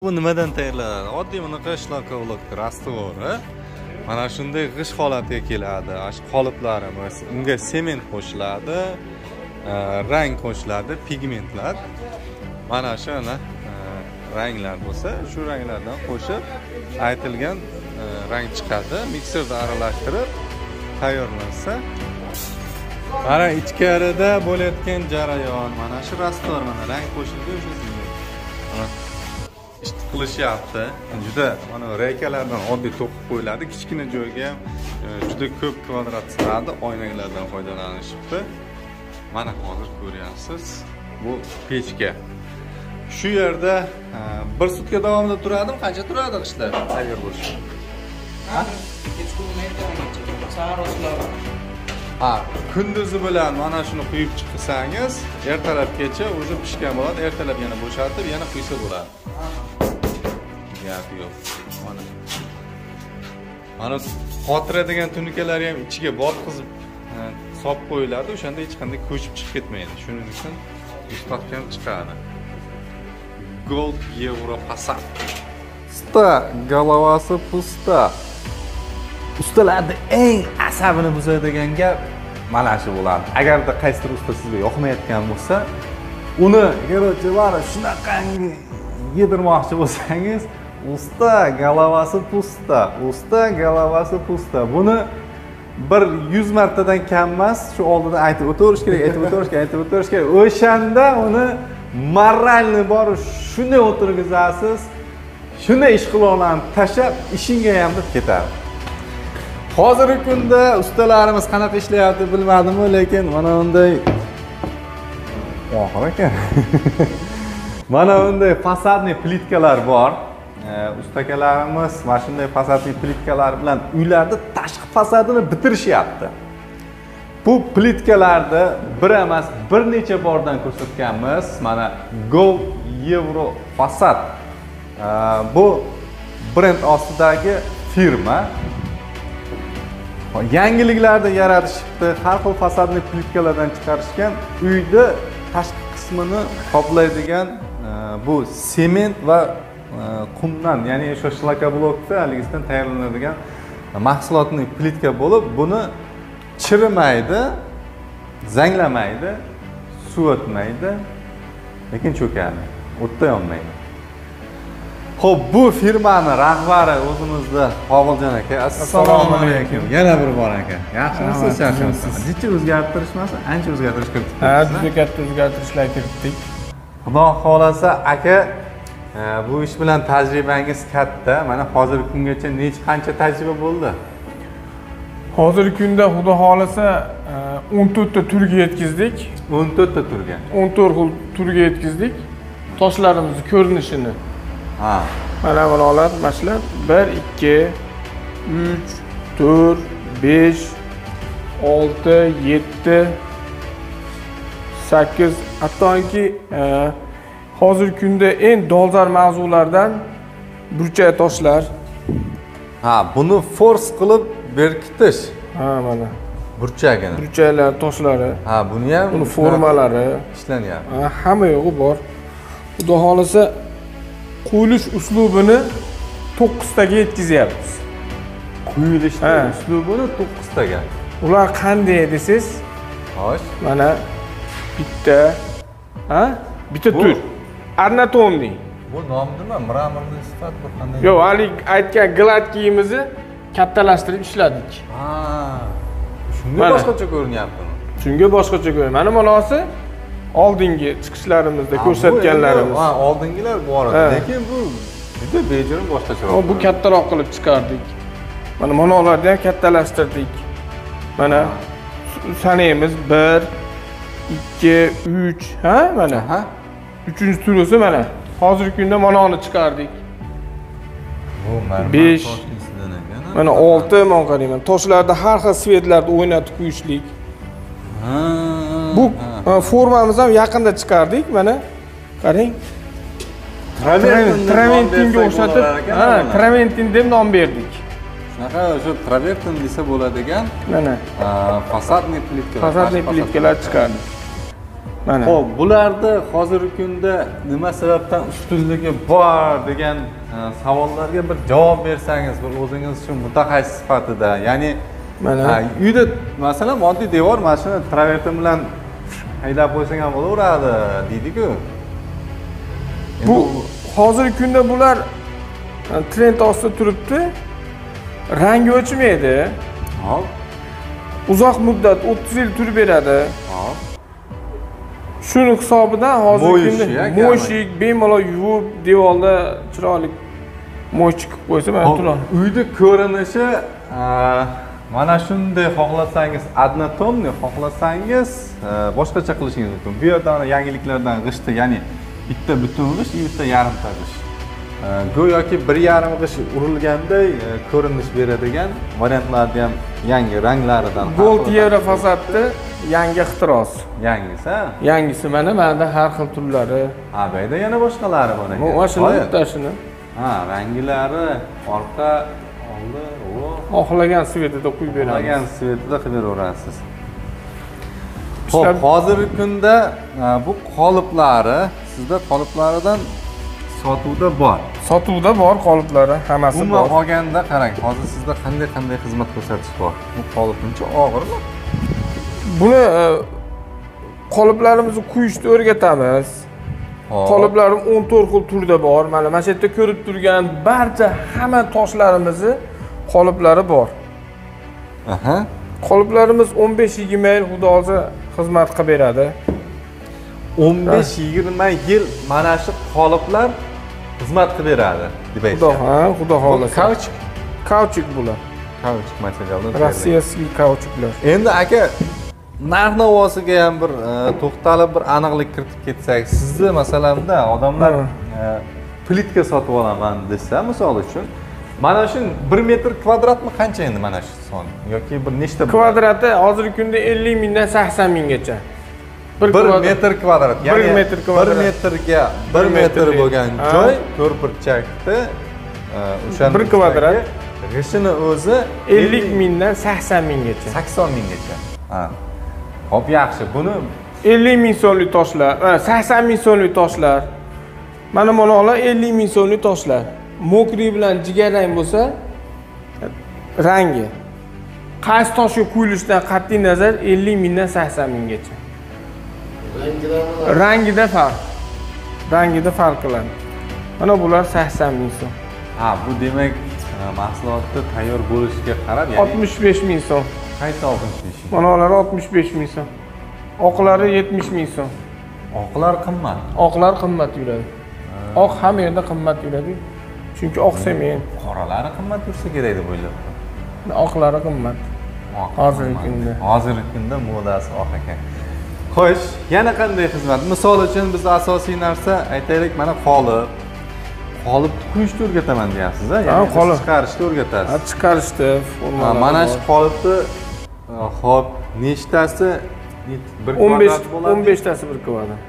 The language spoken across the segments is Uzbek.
Bu nimadan tayyorlanadi? Oddiy bunaqa shlakoblok rastvori mana shunday g'isht holatiga keladi. Shu qoliplarimiz, unga sement qo'shiladi, rang qo'shiladi, pigmentlar. Mana shu ranglar bo'lsa, shu ranglardan qo'shib aytilgan rang chiqadi. Mikserda aralashtirib tayyorlansa, mana ichkarida bo'layotgan jarayon, mana shu rastvor, mana rang qo'shildi, o'sha ish qilishyapti. Juda mana reykalardan oddiy to'qib qo'yiladi. Kichkina joyga ham juda ko'p kvadrat sig'adi. Oynaklardan foydalanishibdi. Mana hozir ko'ryapsiz, bu pechka. Shu yerda bir sutka davomida turadimi? Qancha turadi g'ishtlar tayyor bo'lishi? Ha? Kechqurun ertalabgacha, sahar ochiladi. Ha, kunduzi bilan mana shuni quyib chiqsangiz, ertalabgacha o'zi pishgan bo'ladi. Ertalab yana bo'shatib, yana quysa bo'ladi. Gap yo'q. Mana. Mana qotiradigan tunukalar ham ichiga botqizib solib qo'yiladi. O'shanda hech qanday ko'chib chiqib ketmaydi. Shuning uchun mustahkam chiqadi. Gold Euro Fasad. Usta головасы pusta. Ustalarni eng asabini buzadigan gap mana shu bo'ladi. Agarda qaysidir usta sizga yoqmayotgan bo'lsa, uni короче, shunaqangi yedirmoqchi bo'lsangiz, usta головасы pusta, usta головасы pusta. Buni bir 100 martadan kam emas, shu oldida aytib o'tirish kerak, aytib o'tirish kerak, aytib o'tirish kerak. O'shanda uni moralni borib shunday o'tirgizasiz, shunday ishqiloqlarni tashlab ishingga ham deb ketadi. Hozirgi kunda ustalarimiz qanaqa ishlayapti bilmadim-u, lekin mana bunday oxir ekan. Mana bunday fasadli plitkalar bor. Ustakalarimiz mana shunday fasadli plitkalar bilan uylarni tashqi fasadini bitirishyapti. Bu plitkalarni bir emas, bir necha bordan ko'rsatganmiz. Mana Gold Euro Fasad. Bu brend ostidagi firma. Yangiliklarni yaratishibdi. Har xil fasadli plitkalardan chiqarishgan. Uyda tashqi qismini qoplaydigan bu sement va qumdan, ya'ni o'sha shlakoblokda haligisidan tayyorlanadigan mahsulotli plitka bo'lib, buni chirimaydi, zanglamaydi, suv o'tmaydi, lekin cho'kadi, o'tda yonmaydi. Xo'p, bu firmani rahbari o'zimizda Qobiljon aka. Assalomu alaykum. Yana bir bor aka. Yaxshimisiz, charchamayapsiz? Jicha o'zgartirish emas, ancha o'zgartirish kiritdik. Ha, juda katta o'zgartirishlar kiritdik. Xudo xolasa aka, bu ish bilan tajribangiz katta. Mana hozirgi kungacha qancha tajriba bo'ldi? Hozirgi kunda xudo xolasa 14 ta turga yetkazdik. 14 ta turga. 14 xil turga yetkazdik. Toshlarimizni ko'rinishini. Ha. Mana bular, mana shular 1 2 3 4 5 6 7 8, hattoki hozirgi kunda eng dolzarb mavzulardan burchak toshlar. Ha, buni fors qilib berkitish. Ha, mana burchagini. Burchaklar, toshlari. Ha, buni ham buni formalari ishlanyapti. Ha, hamma yo'g'i bor. Xudo xolasa quyilish uslubini 9 taga yetkazyapmiz. Quyilish uslubini 9 taga. Ular qanday desangiz? Xo'sh. Mana bitta, ha? Bitta tur. Arnatomniy. Bu nom nima? Mramorning sifat bu qanday? Yo'q, hali aytgan gladkiyimizni kattalashtirib ishladik. Ha. Shunga boshqacha ko'rinyapti. Shunga boshqacha ko'rinadi. Mana bunisi oldingi chiqishlarimizda ko'rsatganlarimiz. Ha, oldingilar bor edi, lekin bu juda bejirim boshqacharoq. Bu kattaroq qilib chiqardik. Mana manalarni ham kattalashtirdik. Mana sanaymiz 1 2 3, ha, mana. Ha. 3-chi turisi mana. Hozirgi kunda manoni chiqardik. Bu marmar toshlisidan ekan. Mana 6, mana qarayman. Toshlarda har xil svetlarda o'ynatib qo'yishlik. Ha. Bu formamiz ham yaqinda chiqardik, mana qarang. Travertinga o'xshatib, ha, travertin deb nom berdik. Shunaqa o'sha travertin desa bo'ladigan. Mana fasadli plitkalar. Fasadli plitkalar chiqardik. Mana. Xo'p, bularda hozirgi kunda nima sababdan ustunligi bor degan savollarga bir javob bersangiz, bir o'zingiz uchun mutaxassis sifatida, ya'ni mana uyda masalan moddiy devor mana shuni travertin bilan haydab qo'ysang ham bo'laveradi deydi-ku. Bu hozirgi kunda bular trend ostida turibdi. Rangi o'chmaydi. Hop. Uzoq muddat 30 yil turib beradi. Hop. Shuni hisobidan hozirgi kunda mo'shik bemalol yuvib devorda chiroyli mo'shik qilib qo'ysa mana turadi. Uyda ko'rinishi mana shunday xohlasangiz однотонный, xohlasangiz boshqacha qilishingiz mumkin. Bu yerda mana yangiliklardan g'ishti, ya'ni bitta butun g'isht, bitta yarimta g'isht. Go'yoki bir yarim g'isht urilganday ko'rinish beradigan variantlarni ham yangi ranglaridan. Gold Yevro fasadni yangi ixtirosi. Yangisi, ha? Yangisi mana menda har xil turlari. Ha, bu yerda yana boshqalari bor ekan. Mana shuni bittasini. Ha, ranglari, orqa, oldi, xohlagan svetida qo'yib beramiz. Xohlagan svetida qilib beraverasiz. Xo'p, hozirgi kunda bu qoliplari, sizda qoliplaridan sotuvda bor. Sotuvda bor qoliplari, hammasi bor. Umuman olganda qarang, hozir sizda qanday xizmat ko'rsatish bor? Bu qolip uncha og'irmi? Buni qoliplarimizni quyishni o'rgatamiz. Qoliplarimiz 14 xil turda bor. Mana shu yerda ko'rib turgan barcha hamma toshlarimizni qoliplari bor. Aha. Qoliplarimiz 15-20 yil xudo xohlasa xizmat qilib beradi. 15-20 yil mana shu qoliplar xizmat qilib beradi deb aytishadi. Xudo, ha, xudo xohlasa. Kauchuk, kauchuk bular. Kauchuk materialdan. Rossiyasiy kauchuklar. Endi aka, narx-navosiga ham bir to'xtalib bir aniqlik kiritib ketsak, sizni masalanda odamlar plitka sotib olaman desa, misol uchun, mana shu 1 metr kvadratmi qancha endi mana shu son yoki bir nechta kvadrati hozirgi kunda 50 mingdan 80 minggacha. 1 metr kvadrat, ya'ni 1 metr kvadrat. 1 metrga 1 metr bo'lgan joy to'rtburchakda o'sha 1 kvadrat g'ishini o'zi 50 mingdan 80 minggacha. 80 minggacha. Ha. Xo'p, yaxshi. Buni 50 ming so'mlik toshlar, 80 ming so'mlik toshlar. Mana bular 50 ming so'mlik toshlar. Mokri bilan jigarrang bo'lsa rangi. Qaysi toshga quyilishidan qat'iy nazar 50 mingdan 80 minggacha. Rangida farq. Rangida farq qiladi. Mana bular 80 ming so'm. Ha, bu demak mahsulotni tayyor bo'lishiga qarab, ya'ni 65 ming so'm. Qaysi 65 ming? Mana ular 65 ming so'm. Oqlari 70 ming so'm. Oqlar qimmat. Oqlar qimmat yuradi. Oq hamma yerda qimmat yuradi. Chunki oq sement. Qoralari qimmat yursa kerak deb o'ylayapman. Oqlari qimmat. Hozirgi kunda. Hozirgi kunda modasi oq ekan. Xo'sh, yana qanday xizmat? Misol uchun biz asosiy narsa aytaylik, mana qolip. Qolipni quyishni o'rgataman deyapsiz-a? Ya'ni qolip chiqarishni o'rgatasiz. Ha, chiqarishni, formalari. Mana shu qolipni xo'p, nechtasi bir kvadrat bo'ladi? 15 tasi bir kvadrat.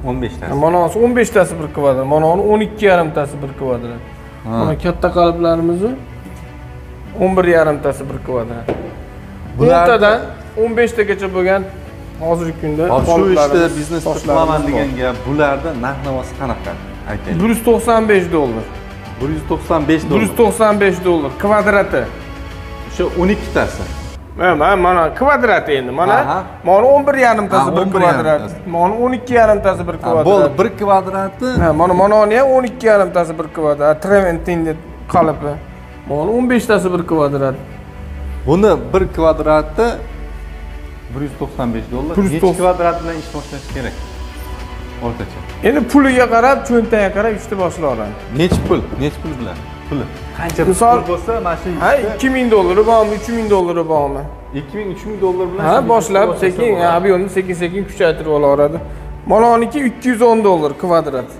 15 tasi. Mana 15 tasi bir kvadrat, mana 12,5 tasi bir kvadrat. Mana katta qaliblarimizni 11,5 tasi bir kvadrat. Bulardan 15 tagacha bo'lgan hozirgi kunda shu ishda biznes qilaman degan gap, bularda narx-navosi qanaqa? Aytaylik. 195 dollar. 195 dollar. 195 dollar kvadrati. O'sha 12 tasi. Mana mana kvadrati endi. Mana mana 11,5 tasi bir kvadrat. Mana 12,5 tasi bir kvadrat. Bo'ldi, bir kvadrati. Ha, mana mana ham 12,5 tasi bir kvadrat. Travertinni qalipi. Mana 15 tasi bir kvadrat. Buni bir kvadrati 195 dollar. Necha kvadrat bilan ish boshlash kerak? O'rtacha. Endi puliga qarab, cho'ntagiga qarab ishni boshlayveradi. Necha pul? Necha pul bilan? Puli. Qancha pul bo'lsa, mana shu ha, 2000 dollari bormi, 3000 dollari bormi? 2000, 3000 dollar bilan ha, boshlab sekin, объемni sekin-sekin kuchaytirib olaveradi. Maloniki 210 dollar kvadrat.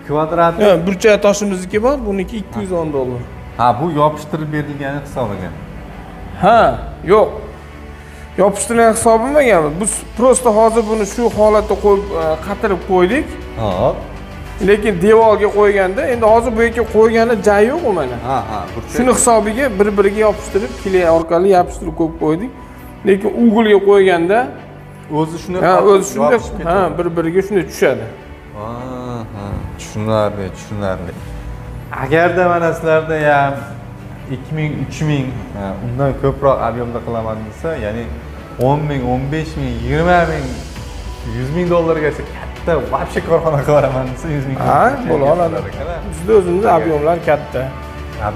Kvadrat. Ha, burchak toshimizniki bor, buniki 210 dollar. Ha, bu yopishtirib berilgani hisobiga. Ha, yo'q. Yopishtirilgan hisoblanmagan. Biz prosta hozir buni shu holatda qo'yib, qatirib qo'ydik. Hop. Lekin devorga qo'yganda, endi hozir bu yerga qo'yganda joyi yo'q u mana. Ha, ha. Shuni hisobiga bir-biriga yopishtirib, kley orqali yopishtirib qo'yib qo'ydik. Lekin ugolga qo'yganda O'zi shunday. Ha, o'zi shunday, ha, bir-biriga shunday tushadi. Ha, tushunarli, tushunarli. Agarda mana sizlarda ham 2000, 3000 undan ko'proq объемda qilaman desa, ya'ni 10 ming, 15 ming, 20 ming, 100 ming dollargacha katta вообще korxona qilib yuboraman desa 100 ming. Ha, bo'la oladi. Bizda o'zimizda объемlar katta.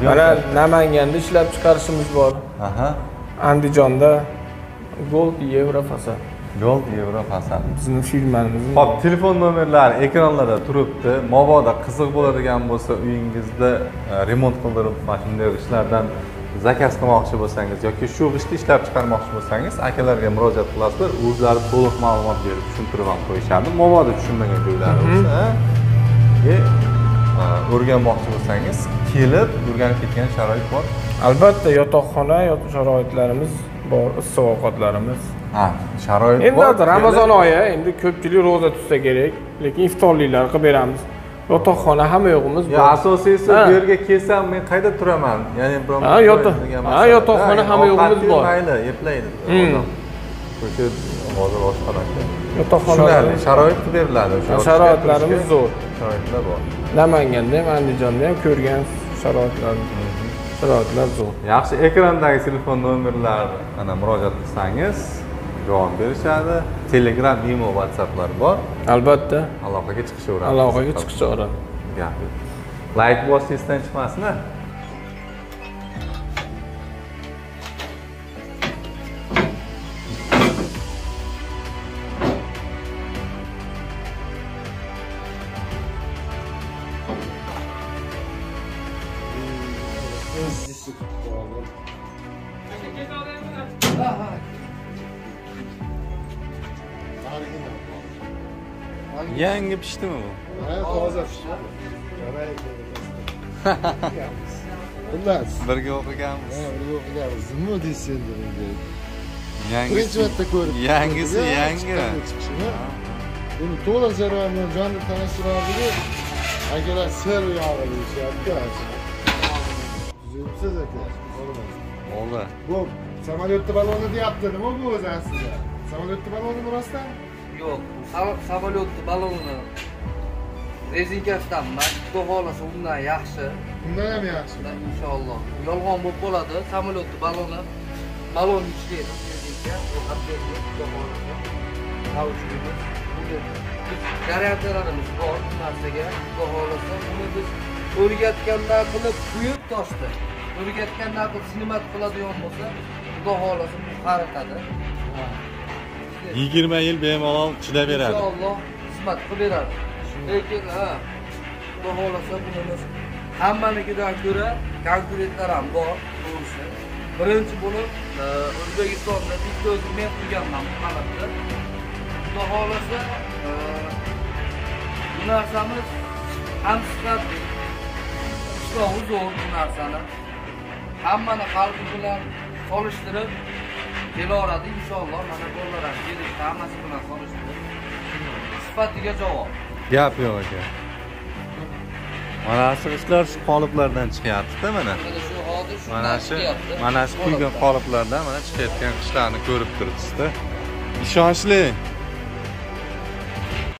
Mana Namanganda ishlab chiqarishimiz bor. Aha. Andijonda Gold Euro Fasad. Gold Euro Fasad. Bizning firmamiz. Xo'p, telefon nomerlari ekranlarda turibdi. Mabodo qiziq bo'ladigan bo'lsa, uyingizda remont qildirib, mana shunday ishlardan zakaz qilmoqchi bo'lsangiz yoki shu g'ishtni ishlab chiqarmoqchi bo'lsangiz, akalarga murojaat qilasizlar, o'zlari to'liq ma'lumot berib tushuntirib ham qo'yishadi. Mabodo tushunmagan joylari bo'lsa, o'rganmoqchi bo'lsangiz, kelib o'rganib ketgan sharoit bor. Albatta, yotoqxona, sharoitlarimiz bor, issiq ovqatlarimiz. Ha, sharoit bor. Endi Ramazon oyi, endi ko'pchilik ro'za tutsa kerak, lekin iftorliklar qilib beramiz. Yotoqxona hamma yo'g'imiz bor. Asosiysi bu yerga kelsam men qayerda turaman? Ya'ni biron yotoqxona hamma yo'g'imiz bor. Mayli, eplaydi odam. Ko'cha hozir oshxona. Yotoqxona sharoit qilib beriladi. Sharoitlarimiz zo'r. Sharoitlar bor. Namanganda ham, Andijonda ham ko'rgan sharoitlarimiz. Sharoitlar zo'r. Yaxshi, ekrandagi telefon nomerlari mana murojaat qilsangiz javob berishadi. Telegram, Imo, WhatsApplar bor. Albatta. Aloqaga chiqishaveradi. Aloqaga chiqishaveradi. Gap yo'q. Like bosish esdan chiqmasin-a. Yangi pishdimi bu? Ha, toza pishdi. Xullas, birga o'qiganmiz. Ha, birga o'qiganmiz. Nima deysiz endi bunga? Yangisi. Birinchi marta ko'rib. Yangisi yangi. Buni to'liq jarayon bilan jonli tanishtiradi. Akalar sir yog'i deyishyapti. Tuzukmisiz aka? Bo'ldi. Bu samolyotda baloni deyapti. Nima bu o'zi aslida? Samolyotda balonimi rostdan? Yo'q, samolyotni balonini rezinkasidan xudo xohlasa undan yaxshi. Undan ham yaxshi. Inshaalloh. Yolg'on bo'lib qoladi, samolyotni baloni, balon ishlaydi, rezinka, u hatto xudo xohlasa. Kauchugimiz, buni biz garantiyalarimiz bor bu narsaga, xudo xohlasa buni biz o'rgatganlar qilib quyib toshdi. O'rgatganlar qilib sinimat qiladigan bo'lsa, xudo xohlasa bu qaritadi. 20 yil bemalol chidab beradi. Inshaalloh xizmat qilib beradi. Lekin ha, xudo xohlasa bunimiz hammanikidan ko'ra konkurentlar ham bor, to'g'risi. Birinchi bo'lib O'zbekistonda bitta o'zim men qilganman bu holatda. Xudo xohlasa bu narsamiz ham sifatli, ishlovi zo'r bu narsani. Hammani xalqi bilan solishtirib kelaveradi inshaalloh. Mana bolalar ham kelishdi, hammasi bilan solishtirib sifatiga javob. Gap yo'q aka. Mana shu ishlar shu qoliplardan chiqyapti-da mana. Mana shu quygan qoliplardan mana chiqayotgan qishlarni ko'rib turibsiz-da. Ishonchli.